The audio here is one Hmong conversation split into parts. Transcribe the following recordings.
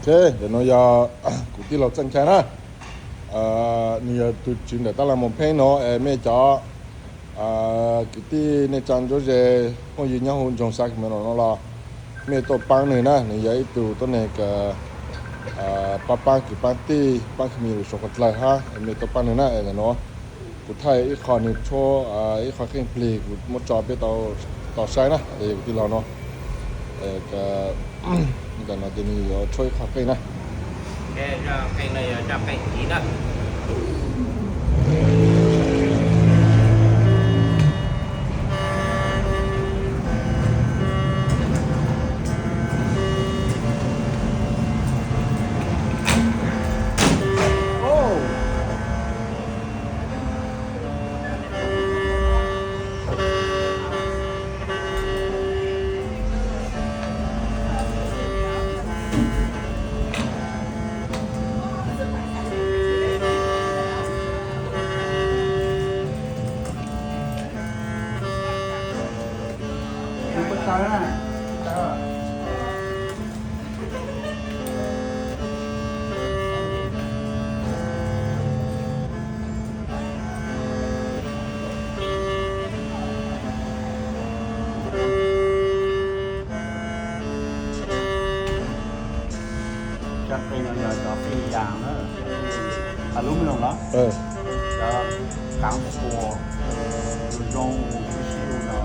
Ntawm no yog kuv tij laug Txawj Nchai na, nws yog tus tswv ntawm tab laj Moos Pheej no es mej cov kwv tij neej tsa ntsuab ze, phooj ywg nyob hauv nroog Xav Kis Mees no los mej tuaj paab nwg na, nws yog ib tug tuab neeg kws paab paab kwv paab tij, paab khwv me lug suav qhuav dlawg hab, mej tuaj paab nwg na. Ntawm no kuv thaij ib qho nws tshuab ib qho qeej plig kuv muab tso peb tau saib na, yog kuv tij laug no. Ntawm no ces nws yuav tshuab ib qho qeej na. Cov qeej no yog cov qeej yas na, lub me loog los cov kaav quas zoo sib lug no.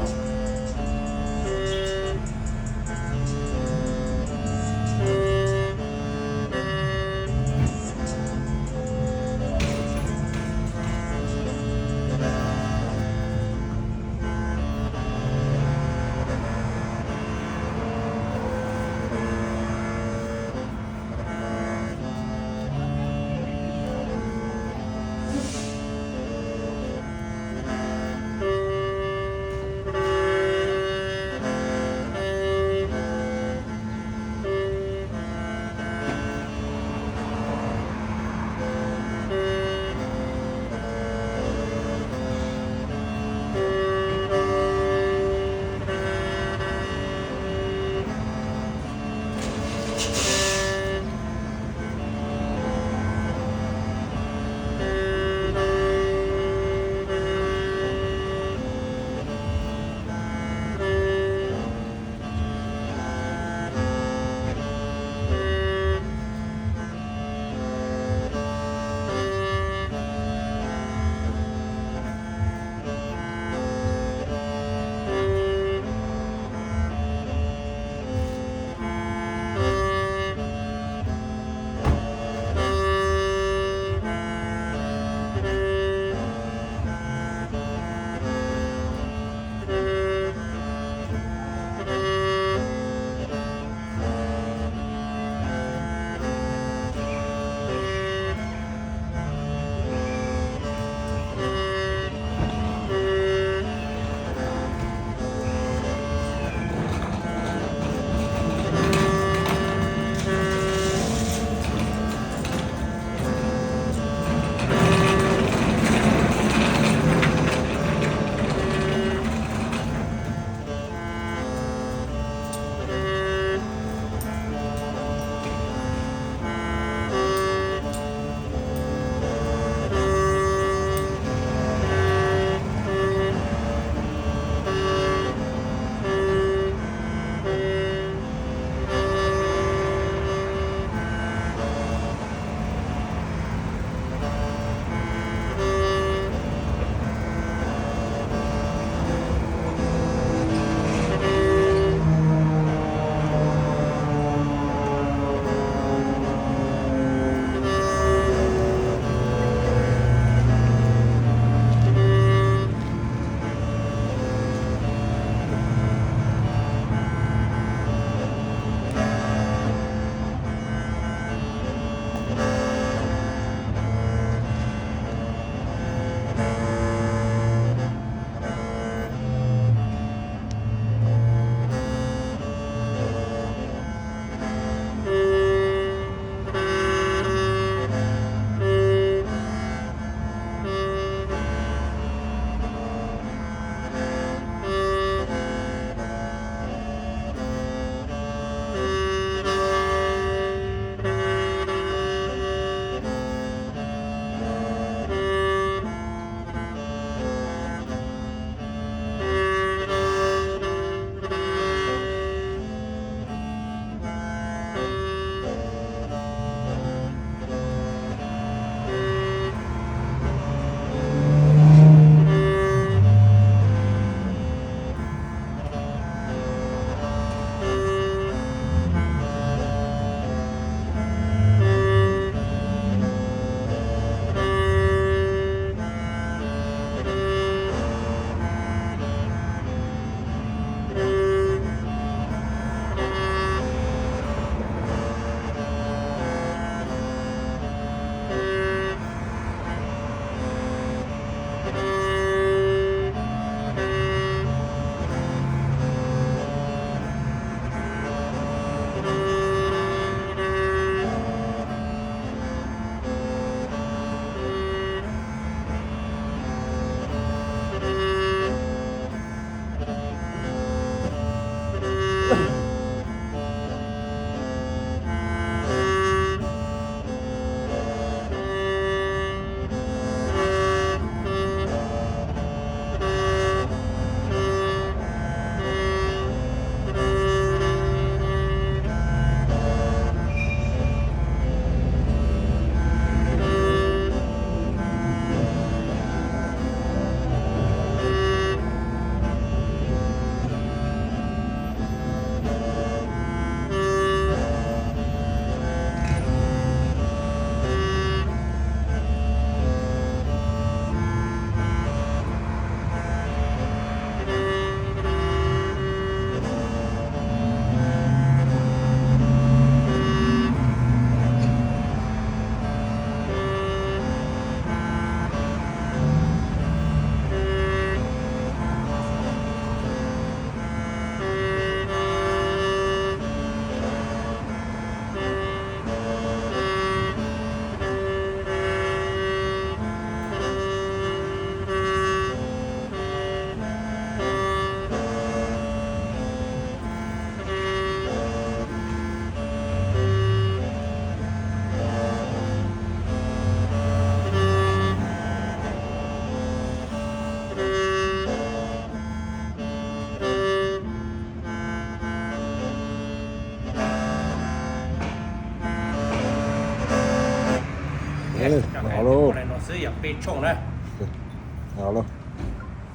Yog peb tshooj na. Los